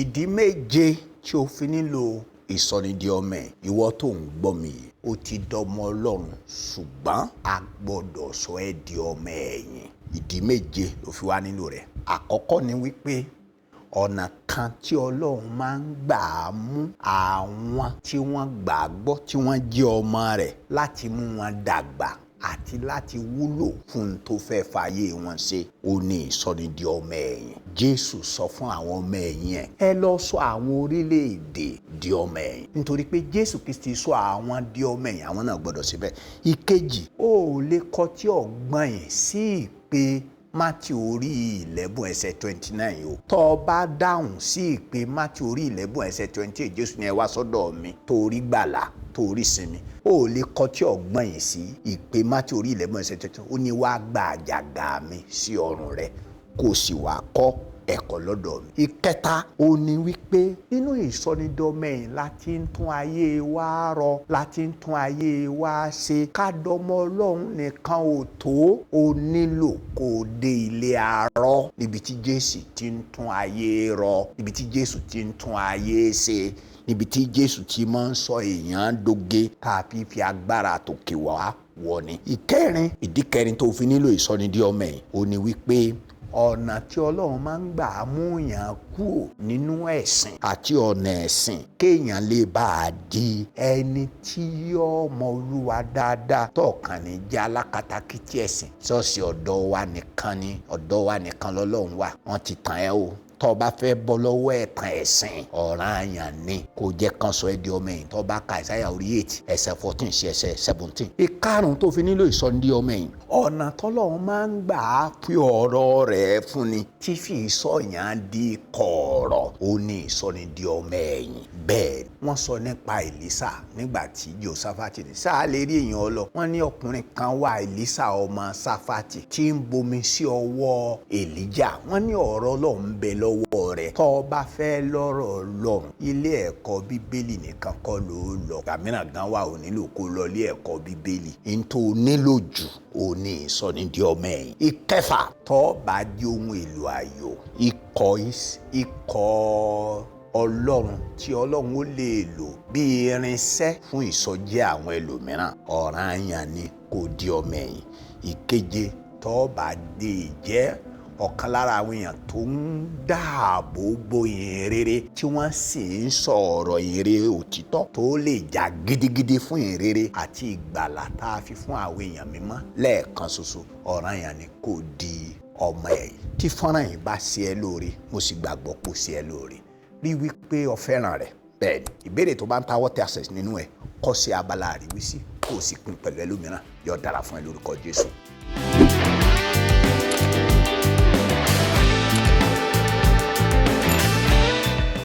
Ìdí 7 tí o fi nílò ìsọnidi ọmọ ẹ̀. Ìwọ tó ń gbọ́ mi yìí, o ti dọmọ Ọlọ́run, ṣùgbọ́n a gbọ́dọ̀ sọ ẹ́ di ọmọ ẹ̀yìn. Ìdí 7 ló fi wá nílò rẹ̀. Àkọ́kọ́ ni wípé ọ̀nà kan tí Ọlọ́run máa ń gbà á mú àwọn tí wọ́n gbàgbọ́ tí wọ́n jẹ́ ọmọ rẹ̀ láti mú wọn dàgbà àti láti wúlò fún un tó fẹ́ fàyè wọn ṣe, ó ní ìsọnidi ọmọ ẹ̀yìn. Jésù sọ fún àwọn ọmọ ẹ̀yìn ẹ̀, ẹ lọ sọ àwọn orílẹ̀-èdè di ọmọ ẹ̀yìn. Nítorí pé Jésù Kristi sọ àwọn di ọmọ ẹ̀yìn, àwọn náà gbọ́dọ̀ síbẹ̀. Ìkejì, ó lè kọtí ọ̀gbọ́n yìí sí ìpè Mátíù orí 11 ẹsẹ̀ 29 o. Tọ́ ọ bá dáhùn sí ìpè Mátíù orí 11 ẹsẹ̀ 28, Jésù ní ẹ wá sọ́dọ̀ mi torí gbàlà, torí sinmi. Ó lè kọtí ọ̀gbọ́n yìí sí ìpè Mátíù orí 11 ẹsẹ̀ 29, ó ní wá gba àjàgà mi sí ọrùn rẹ kó sì wá kọ́ ẹ̀kọ́ lọ́dọ̀ mi. Ìkẹta, ó ní wípé nínú ìsọnidọmọ ẹ̀yìn láti ń tún ayé wa rọ, láti ń tún ayé wa ṣe. Ká dọmọ Ọlọ́run nìkan ò tó, o nílò kó o dé ilé arọ níbi tí Jésù ti ń tún ayé rọ, níbi tí Jésù ti ń tún ayé ṣe, níbi tí Jésù ti máa ń sọ èèyàn dóge tàbí fi agbára tòkè wá wọ ni. Ìkẹrin, ìdí kẹrin tó fi nílò ìsọnidi ọmọ ẹ̀yìn, ó ní wípé ọ̀nà tí Ọlọ́run máa ń gbà mú èèyàn kúrò nínú ẹ̀sìn àti ọ̀nà ẹ̀sìn kéèyàn lè bá a di ẹni tí yóò mọ Olúwa dáadáa, tọ̀kan ní jẹ́ alákatakítí ẹ̀sìn. Ṣọ́ọ̀ṣì ọ̀dọ̀ wa nìkan ni, ọ̀dọ̀ wa nìkan lọ́lọ́run wà. Wọ́n ti tàn ẹ́ o. Tó bá fẹ́ bọ́ lọ́wọ́ ẹ̀tàn ẹ̀sìn, ọ̀ranyàn ni kò jẹ́ kan sọ ẹ́ di ọmọ ẹ̀yìn. Tó bá ka Ìsáyà orí 8 ẹsẹ̀ 14 sí ẹsẹ̀ 17. Ìkarùn tó fi nílò ìsọnidi ọmọ ẹ̀yìn, ọ̀nà tọ́lọ́run máa ń gbà á fi ọ̀rọ̀ rẹ̀ fún ni tí fi ìsọ̀yàn di kọ̀ọ̀rọ̀, ó ní ìsọnidi ọmọ ẹ̀yìn. Bẹ́ẹ̀ wọ́n sọ nípa Èlísà nígbà tí Jòsáfátì ní sáà lè rí èèyàn ọlọ. Wọ́n ní ọkùnrin kan wà, Èlísà ọmọ Sáfátì, tí ń bomi sí ọwọ́ Èlíjà. Wọ́n ní ọ̀rọ̀ Ọlọ́run ń bẹ lọ́wọ́ rẹ̀. Tó o bá fẹ́ lọ́rọ̀ Ọlọ́run, ilé ẹ̀kọ́ Bíbélì nìkan kọ́ ló lọ. Gbàmíràn gan wà ò nílò kó lọ ilé ẹ̀kọ́ Bíbélì. N tó nílò jù ò ní ìsọnidi ọmọ ẹ̀yìn. Ìkẹfà, tó o bá di ohun èlò ayò ikọ̀ Ọlọ́run tí Ọlọ́run ó lè lò bí irinṣẹ́ fún ìsọjí àwọn ẹlòmíràn, ọ̀ranyàn ni kò di ọmọ ẹ̀yìn. Ìkeje, tó o bá dé jẹ́ ọ̀kan lára àwọn èèyàn tó ń dáàbò bo ìyìn rere tí wọ́n sì ń sọ̀rọ̀ ìyìn rere òtítọ́ tó lè jà gidigidi fún ìyìn rere àti ìgbàlà tá a fi fún àwọn èèyàn mímọ́ lẹ́ẹ̀kan ṣoṣo, ọ̀ranyàn ni kò di ọmọ ẹ̀yìn. Tí fọ́nrán yìí bá ṣe ẹ́ lóore, mo sì gbàgbọ́ kó ṣe ẹ́ lóore, rí wípé o fẹ́ràn rẹ̀. Bẹ́ẹ̀ ni ìbéèrè tó bá ń tawọ́ tẹ àṣẹ nínú ẹ̀, kọ sí abala àríwísí, kó o sì pín pẹ̀lú ẹlòmíràn. Yóò dára fún ẹ lórúkọ Jésù.